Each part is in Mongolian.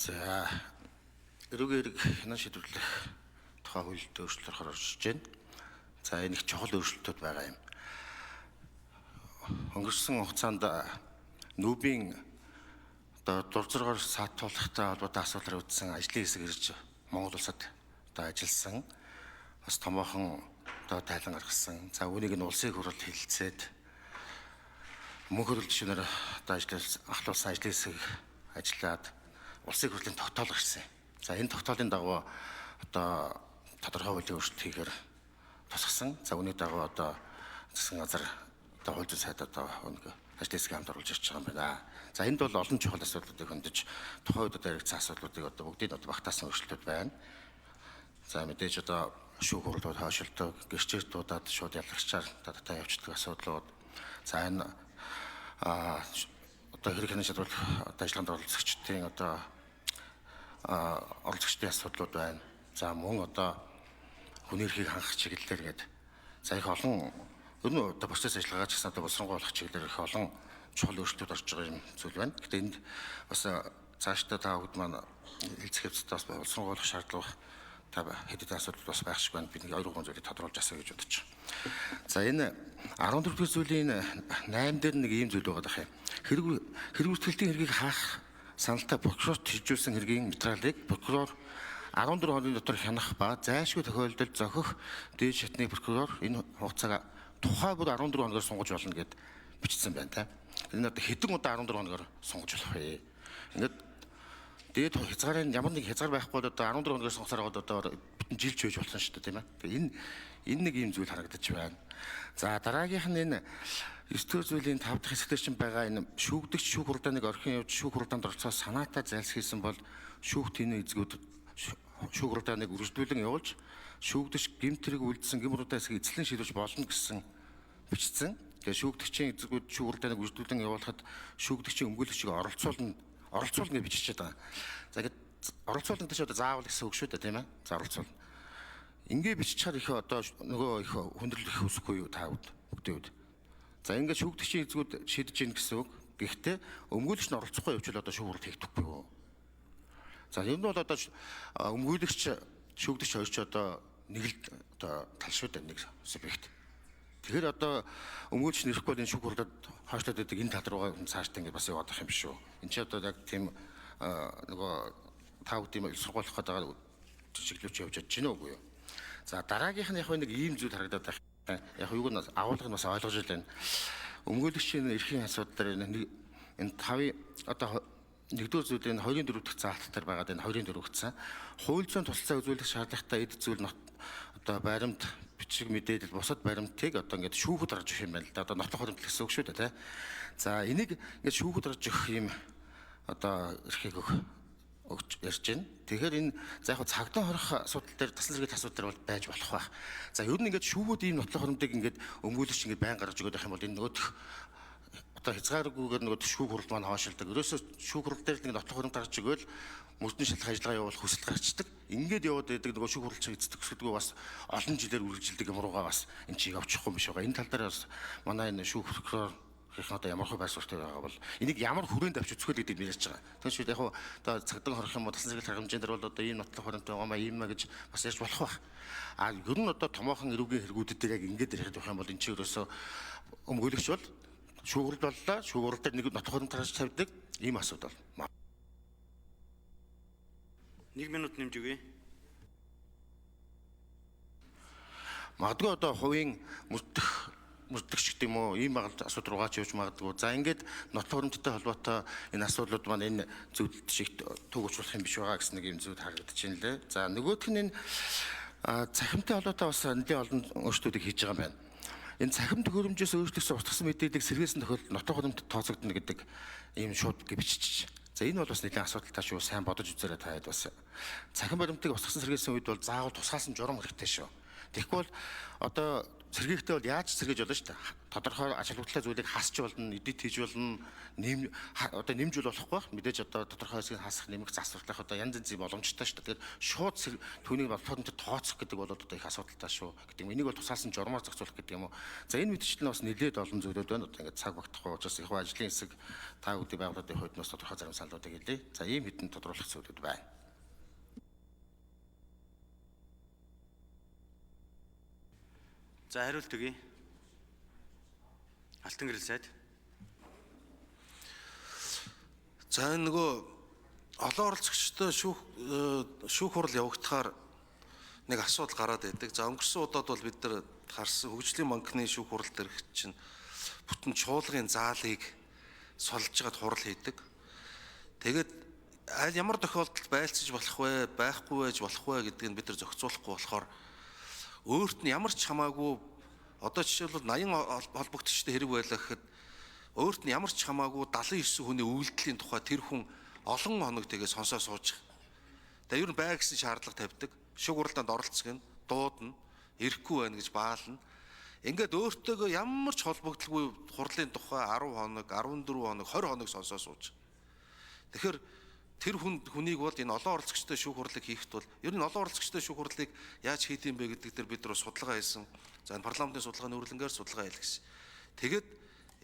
За, эрүүгийн хэрэг хянан шийдвэрлэх тухай хуульд өөрчлөлт орохоор орж иж байна. За, энэ их чухал өөрчлөлтүүд байгаа юм. Өнгөрсөн хугацаанд нүүбийн одоо дур зоргоор саатуулахтай холбоотой асуудлаар үүдсэн ажлын хэсэг ирж Монгол улсад одоо ажилласан. Бас томоохон одоо тайлан гаргасан. За, үүнийг нь улсын хурал хэлэлцээд мөнх хөрөл жишээнээр одоо ажилласан, ахлуулсан ажлын хэсэг ажиллаад улсын хурлын тогтоол гарсан. За, энэ тогтоолын дагуу одоо тодорхой хуулийн өөрчлөлт хийхээр тусгасан. За, үүний дагуу одоо засгийн газар одоо хууль зүйн сайд одоо нэг ажлын хэсгийг хамт оруулж ирж байгаа юм байна. За, энд бол олон чухал асуудлуудыг хөндөж тухайн үед одоо яригдсан асуудлуудыг одоо бүгдийг одоо багтаасан өөрчлөлтүүд байна. За, мэдээж одоо шүүх хурлууд хойшилдог, гэрчээр дуудаад шууд ялагчаар таттай явчихдаг асуудлууд. За, энэ одоо хэрэг хянан шийдвэрлэх одоо ажиллагаанд оролцогчдын одоо оролцогчдын асуудлууд байна. За, мөн одоо хүний эрхийг хангах чиглэлээр гээд за их олон ер нь одоо процесс ажиллагаа ч гэсэн одоо боловсронгуй болох чиглэлээр их олон чухал өөрчлөлтүүд орж байгаа юм зүйл байна. Гэхдээ энд бас цаашдаа та бүгд маань хэлцэх хэвцтэй бас боловсронгуй болох шаардлага та хэд хэдэн асуудал бас байх шиг байна. Би нэг 2 3 зүйлийг тодруулж асуу гэж бодож байна. За, энэ 14 дугаар зүйлийн 8 дээр нэг ийм зүйл байгаа дах юм. Хэрэг бүртгэлтийн хэргийг хаах саналтай прокурорт хэрэгжүүлсэн хэргийн материалыг прокурор 14 хоногийн дотор хянах ба зайлшгүй тохиолдолд зохих дээд шатны прокурор энэ хугацааг тухай бүр 14 хоногоор сунгаж болно гэд бичсэн байна та. Энэ одоо хэдэн удаа 14 хоногоор сунгаж болох вэ? Ингээд дээд хязгаарын ямар нэг хязгаар байхгүй бол одоо 14 хоногоор сунгасаар байгаад одоо бүтэн жилч байж болсон шүү дээ, тийм ээ. Тэгээ энэ нэг ийм зүйл харагдаж байна. За, дараагийнх нь энэ 9 дэх зүйлийн 5 дахь хэсгээр чинь байгаа энэ шүүгдэгч шүүх хуралдааныг орхин явж шүүх хуралдаанд оролцоо санаатай зайлсхийсэн бол шүүх тэнэ эзгүүд шүүх хуралдааныг үргэлжлүүлэн явуулж шүүгдэгч гэмт хэрэг үлдсэн гэм хуралдаа хэсгийг эзлэн шийдвэрч болно гэсэн бичсэн. Тэгээ шүүгдэгчийн эзгүүд шүүх хуралдааныг үргэлжлүүлэн явуулахад шүүгдэгчийн өмгөөлөгчийг оролцуулна гэж биччихээд байгаа. За, ингээд оролцуулна гэдэг чинь одоо заавал гэсэн үг шүү дээ, тийм ээ. За, оролцуулна. Ингээ биччихээр их одоо нөгөө их хүндрэл их үүсэхгүй юу та бүгдийн үед. За, ингээд шүүгдэгчийн эзгүүд шийдэж гин гэсэн үг. Гэхдээ өмгөөлөгч нь оролцохгүй явчихвал одоо шүүх хурал хийгдэхгүй юу? За, ер нь бол одоо өмгөөлөгч шүүгдэгч хоёр ч одоо нэг л одоо тал шүү дээ, нэг субъект. Тэгэхээр одоо өмгөөлөгч нэрэхгүй бол энэ шүүх хурлаад хойшлоод байдаг энэ тал руугаа цаашдаа ингээд бас яваад байх юм биш үү? Энд чи одоо яг тийм нөгөө та бүхэн сургуулах гэдэг байгаа чиглэлч явж чадж гинэ үгүй юу? За, дараагийнх нь яг нэг ийм зүйл харагдаад байна. Яг юуг нь агуулгыг нь бас ойлгож байна. Өмгөөлөгчийн эрхийн асуудал дээр нэг энэ 5 одоо нэгдүгээр зүйлийн 2-ын 4 дахь заалт дээр байгаад энэ 2-ын 4 гэсэн хууль зүйн тусалцаа үзүүлэх шаардлагатай эд зүйл одоо баримт бичиг мэдээлэл бусад баримтыг одоо ингээд шүүхэд гаргаж өгөх юм байна л да. Одоо нотлох баримт гэсэн үг шүү дээ, тий. За, энийг ингээд шүүхэд гаргаж өгөх юм одоо эрхийг өгч ярьж байна. Тэгэхээр энэ за яг цагдаа хорих асуудал дээр тасал зэрэг асуудал дээр бол байж болох байх. За, ер нь ингээд шүүгүүд ийм нотлох баримтыг ингээд өмгөөлөгч ингээд байн гаргаж өгöd байх юм бол энэ нөгөөх одоо хязгааргүйгээр нөгөө шүүх хурал маань хоошилдог. Ерөөсөө шүүх хурал дээр нэг нотлох баримт гаргаж өгөөл мөрдөн шалах ажиллагаа явуулах хүсэл гарчдаг. Ингээд яваад байдаг нөгөө шүүх хурал чиг эцдэг өсгдгөө бас олон жилээр үргэлжилдэг юм руугаа бас энэ чиг авчихгүй юм биш байгаа. Энэ тал дээр бас манай энэ шүүх прокурор их одоо ямар хөө байр суурьтай байгаа бол энийг ямар хүрээнд авч үзэх вэ гэдгийг ярьж байгаа. Тэгэхээр яг одоо цагдаа хорох юм уу тасал зэрэг хэмжээнд дээр бол одоо ийм нотлох баримт байгаа маа ийм маа гэж бас ярьж болох байх. А ер нь одоо томоохон эрүүгийн хэрэгүүдд дээр яг ингээд ярих юм бол энэ чи ерөөсөө өмгөөлөгч бол шүүх хурал боллоо. Шүүх хурал дээр нэг нотлох баримт гаргаж тавьдаг ийм асуудал. 1 минут нэмж өгье. Магадгүй одоо хувийн мөрдөгч гэдэг юм уу ийм асуудал руугаа ч явж магадгүй. За, ингээд нотлох баримттай холбоотой энэ асуудлууд маань энэ зүйлд шиг төгөж болох юм биш байгаа гэсэн нэг юм зүйл харагдаж байна лээ. За, нөгөөх нь энэ цахимтай холбоотой бас нэлээд олон өөрчлөлтүүдийг хийж байгаа юм байна. Энэ цахим төхөөрөмжөөс өөрчлөгдсөн устгасан мэдээллийг сэргээсэн тохиолдолд нотлох баримтад тооцогдоно гэдэг ийм шууд биччихэж. За, энэ бол бас нэлээд асуудалтай шүү. Сайн бодож үзээрэй та хэд бас. Цахим баримтыг устгасан сэргээсэн үед бол заавал тусгаалсан журам хэрэгтэй шүү. Тэгэхгүй бол одоо Сэргээхдээ бол яаж сэргээж болно шүү дээ. Тодорхой ач холбогдолтой зүйлийг хасч болно, эдит хийж болно, нэм одоо нэмж бол болохгүй байх. Мэдээж одоо тодорхой хэсгийг хасах, нэмэх, засварлах одоо янз янзын боломжтой шүү дээ. Тэгэхээр шууд түүнийг болтоодонтой тооцох гэдэг бол одоо их асуудалтай шүү гэдэг юм. Энийг бол тусаасан журмаар зохицуулах гэдэг юм уу. За энэ мэтчлэн бас нэлээд олон зүйлүүд байна. Одоо ингээд цаг багтахгүй учраас их ажлын хэсэг та бүдий байгууллагын хувьд бас тодорхой зарим саналуудыг хэлье. За ийм хэдэн тодруулах зүйлүүд байна. За хариулт өгье. Алтан гэрэл сайд. За энэ нөгөө олон оролцогчтой шүүх хурал явагдахаар нэг асуудал гараад байдаг. За өнгөрсөн удаад бол бид нар харсан хөгжлийн банкны шүүх хурал дээрх чинь бүтэн чуулгын заалыг сулж жагаад хурал хийдэг. Тэгээд аль ямар тохиолдолд байлцаж болох вэ, байхгүй байж болох вэ гэдгийг бид нар зохицуулахгүй болохоор өөрт нь ямар ч хамаагүй одоо жишээлбэл 80 холбогдогчтой хэрэг байлаа гэхэд өөрт нь ямар ч хамаагүй 79 хүний үйлдэлийн тухай тэр хүн олон хоног тэгээ сонсоо сууж. Тэгээ ер нь бай гэсэн шаардлага тавьдаг. Шүг уралдаанд оролцох нь дуудана, ирэхгүй байна гэж баална. Ингээд өөртөөгөө ямар ч холбогдолгүй хурлын тухай 10 хоног, 14 хоног, 20 хоног сонсоо сууж. Тэгэхээр тэр хүнийг бол энэ олон оролцогчтой шүүх хурлыг хийхэд бол ер нь олон оролцогчтой шүүх хурлыг яаж хийд юм бэ гэдэг дээр бид нар судалгаа хийсэн. За энэ парламентын судалгааны үрлэнгээр судалгаа хийлгэсэн. Тэгээд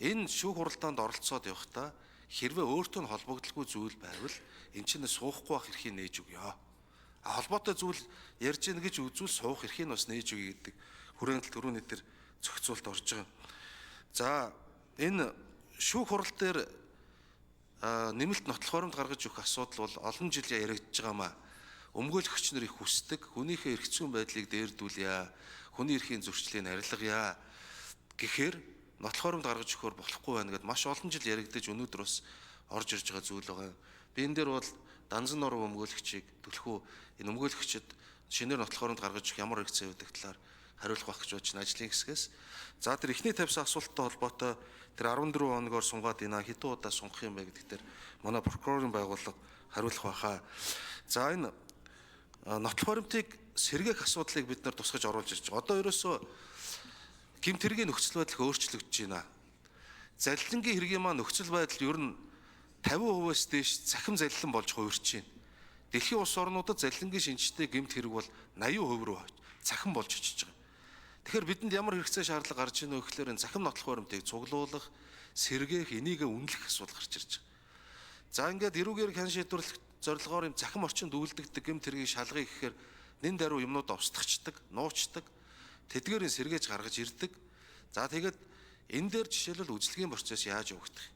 энэ шүүх хуралдаанд оролцоод явахдаа хэрвээ өөртөө нь холбогдолгүй зүйл байвал эн чинь суухгүй байх эрхийг нээж өгье. А холбоотой зүйл ярьж гин гэж үзвэл суух эрхийг бас нээж өгье гэдэг хүрээнд түрүүний тэр зохицуулт орж байгаа. За энэ шүүх хурал дээр нэмэлт нотлох баримт гаргаж өгөх асуудал бол олон жил яригдж байгаамаа. Өмгөөлөгч нар их хүсдэг, хүнийхээ эрх зүйн байдлыг дээрдүүлье, хүний эрхийн зөрчлийг арилгая гэхээр нотлох баримт гаргаж өгөхөөр болохгүй байна гэдээ маш олон жил яригдаж өнөөдөр бас орж ирж байгаа зүйл байгаа. Би энэ дээр бол Данзан нуруу өмгөөлөгчийг төлхөө энэ өмгөөлөгчд шинээр нотлох баримт гаргаж өгөх ямар хэрэгцээ байдаг талаар хариулах байх гэж бодож байна ажлын хэсгээс. За тэр эхний тавьсан асуулттай холбоотой тэр 14 хоногоор сунгаад байна. Хэдэн удаа сунгах юм бэ гэдэг дээр манай прокурорын байгууллага хариулах байхаа. За энэ нотлох баримтыг сэргээх асуудлыг бид нар тусгаж оруулж ирж байгаа. Одоо ерөөсөө гэмт хэргийн нөхцөл байдал өөрчлөгдөж байна. Залилангийн хэргийн маань нөхцөл байдал ер нь 50%-аас дээш цахим залилан болж хувирч байна. Дэлхийн улс орнуудад залилангийн шинжтэй гэмт хэрэг бол 80% рүү цахим болж очиж байгаа. Тэгэхээр бидэнд ямар хэрэгцээ шаардлага гарч ийнө вэ гэхээр энэ цахим нотлох баримтыг цуглуулах, сэргээх, энийг үнэлэх асуудал гарч ирж байгаа. За ингээд эрүүгээр хян шийдвэрлэх зорилгоор юм цахим орчинд үйлдэгдэг гэмт хэргийг шалгая гэхээр нэн даруй юмнууд овсдогчдаг, нуучдаг, тэдгээрийн сэргээж гаргаж ирдэг. За тэгээд энэ дээр жишээлбэл үзлэгийн процесс яаж явагдах вэ?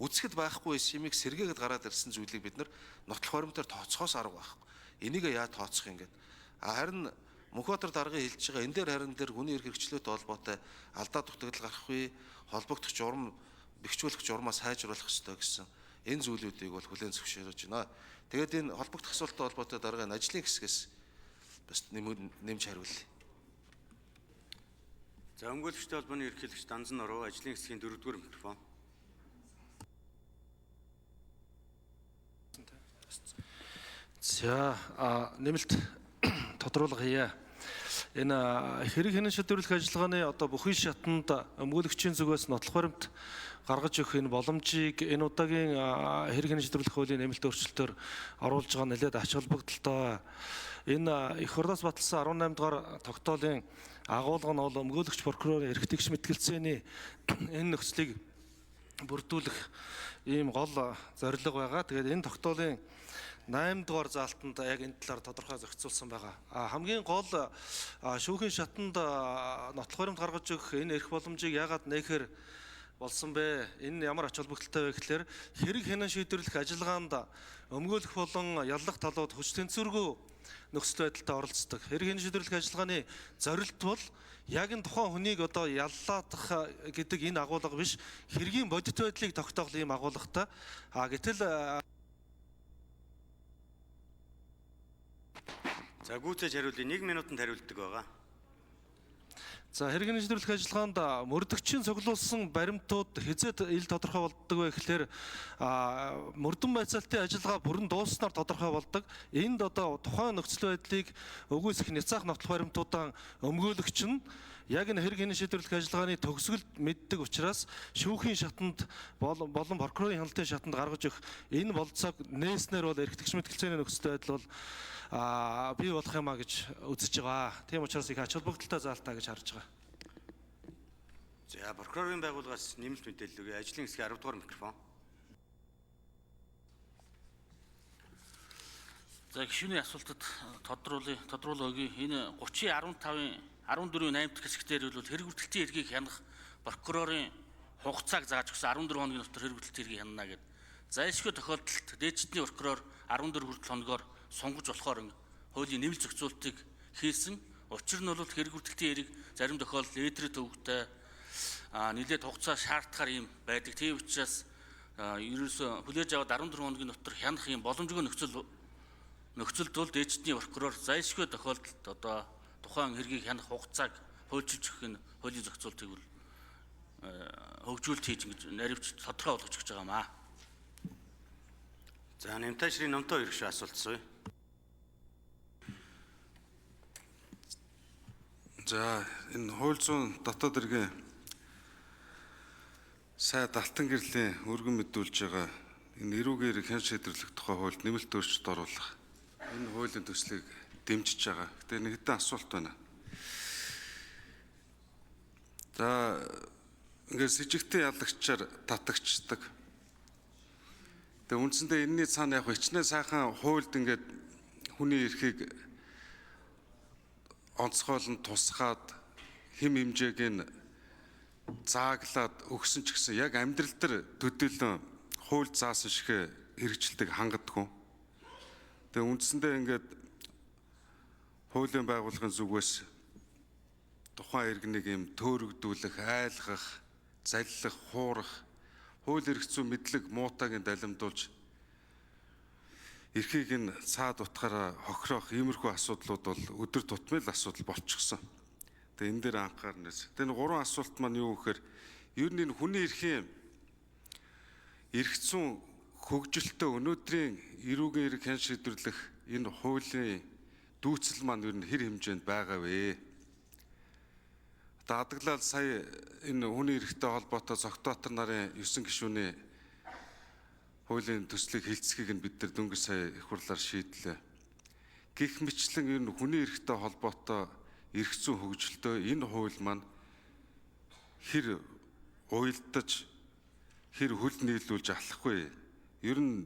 Үзэхэд байхгүй юмыг сэргээгээд гараад ирсэн зүйлийг бид нар нотлох баримтаар тооцохоос арга байхгүй. Энийг яаж тооцох юм гээд. А харин Мөнхбаатар даргын хэлж байгаа энэ дээр харин дээр хүний эрх хэрэгчлөөтэй холбоотой алдаа дутагдал гарах үе, холбогдох журам, бэхжүүлэх журмаа сайжруулах ёстой гэсэн энэ зүйлүүдийг бол хүлээн зөвшөөрөж байна. Тэгээд энэ холбогдох асуулттай холбоотой даргын ажлын хэсгээс бас нэмж хариулъя. За өмгөөлөгчтэй холбооны ерөнхийлөгч Данзан нуруу ажлын хэсгийн 4-р микрофон. За нэмэлт тодруулга хийе. Энэ хэрэг хянан шийдвэрлэх ажиллагааны одоо бүхий шатанд өмгөөлөгчийн зүгээс нотлох баримт гаргаж өгөх энэ боломжийг энэ удаагийн хэрэг хянан шийдвэрлэх хуулийн нэмэлт өөрчлөлтөөр оруулж байгаа нэлээд ач холбогдолтой. Энэ эх хурлаас баталсан 18 дугаар тогтоолын агуулга нь бол өмгөөлөгч прокурорын эрх тэгш мэтгэлцээний энэ нөхцөлийг бүрдүүлэх ийм гол зорилго байгаа. Тэгээд энэ тогтоолын 8 дугаар заалтанд яг энэ талаар тодорхой зохицуулсан байгаа. Хамгийн гол шүүхийн шатанд нотлох баримт гаргаж өгөх энэ эрх боломжийг яагаад нээхээр болсон бэ? Энэ ямар ач холбогдолтой вэ гэхээр хэрэг хянан шийдвэрлэх ажиллагаанд өмгөөлөх болон яллах талууд хүч тэнцвэргүй нөхцөл байдалтай оролцдог. Хэрэг хянан шийдвэрлэх ажиллагааны зорилт бол яг энэ тухайн хүнийг одоо яллаадах гэдэг энэ агуулга биш, хэргийн бодит байдлыг тогтоох ийм агуулгатай. Гэтэл За гүйцээж хариулъя. 1 минутанд хариулдаг байгаа. За хэрэг шийдвэрлэх ажиллагаанд мөрдөгчийн цуглуулсан баримтууд хэзээ ил тодорхой болдог вэ гэхээр мөрдөн байцаалтын ажиллагаа бүрэн дууссанаар тодорхой болдог. Энд одоо тухайн нөхцөл байдлыг өгөөсөх няцаах нотлох баримтуудаа өмгөөлөгч нь Яг энэ хэрэг хянан шийдвэрлэх ажиллагааны төгсгөлд мэддэг учраас шүүхийн шатанд болон прокурорын хяналтын шатанд гаргаж өгөх энэ бололцоог нээснээр бол эрхтгч мэтгэлцээний нөхцөл байдал бол бий болох юм а гэж үзэж байгаа. Тийм учраас их ач холбогдолтой заалтаа гэж харж байгаа. За, прокурорын байгууллагаас нэмэлт мэдээлэл өгье. Ажлын хэсгийн 10 дугаар микрофон. За, гишүүний асуултад тодруулъя өгье. Энэ 30.15-ын 14-ийн 8 дахь хэсгээр бол хэрэг хүртэлтийн эрхийг хянах прокурорын хугацааг зааж өгсөн, 14 хоногийн дотор хэрэг хүртэлтийн эрхийг хянана гэдэг. Зайлшгүй тохиолдолд дээдчдний прокурор 14 хүртэл хоногоор сунгаж болохоор хуулийн нэмэлт зохицуултыг хийсэн. Учир нь бол хэрэг хүртэлтийн эрхийг зарим тохиолдолд ээдрээ төвөгтэй нэлээд хугацаа шаардахаар юм байдаг. Тийм учраас ерөөсөө хүлээж аваад 14 хоногийн дотор хянах юм боломжгүй нөхцөлд бол дээдчдний прокурор зайлшгүй тохиолдолд одоо тухайн хэргийг хянах хугацааг хуульчилж өгөх нь хуулийн зохицуултыг бол хөгжүүлэлт хийж ингэж наривч тодорхой болгож өгч байгаа юм аа. За, Нэмташрын номтой хоёр гишүүн асуулт асууя. За, энэ хууль зүйн дотоод иргэн сайд Алтан гэрлийн өргөн мэдүүлж байгаа энэ эрүүгээр хян шийдвэрлэх тухай хуульд нэмэлт өөрчлөлт оруулах энэ хуулийн төслийг дэмжиж байгаа. Гэтэ нэг хэдэн асуулт байна. За, ингээд сэжигтэн ялагчаар татагчдаг. Тэгээ үндсэндээ энэний цаана яг хичнээн сайхан хуульд ингээд хүний эрхийг онцгойлон тусгаад хэм хэмжээг нь зааглаад өгсөн ч гэсэн яг амьдрал дээр төдийлөн хууль заасан шигэ хэрэгжилдэг хангадаггүй. Тэгээ үндсэндээ ингээд хуулийн байгууллагын зүгээс тухайн иргэнийг юм төөрөгдүүлэх, айлгах, заллах, хуурах, хууль эрх зүйн мэдлэг муутайг нь далимдуулж эрхийг нь цаад утгаараа хохироох иймэрхүү асуудлууд бол өдөр тутмын л асуудал болчихсон. Тэгээ энэ дээр анхаарна. Тэгээ энэ гурван асуулт маань юу гэхээр ер нь энэ хүний эрхийн эрх зүйн хөгжилтөө өнөөдрийн эрүүгийн эрх хян шийдвэрлэх энэ хуулийн дүүцэл маань ер нь хэр хэмжээнд байгаа вэ? Одоо адаглал сая энэ хүний эрхтэй холбоотой Цогтбаатар нарын 9 гишүүний хуулийн төслийг хэлцгийг нь бид нар дөнгөж сая их хурлаар шийдлээ. Гэх мэтлэн ер нь хүний эрхтэй холбоотой эрх зүйн хөгжилтөө энэ хууль маань хэр уялдаж, хэр хөл нийлүүлж алхахгүй. Ер нь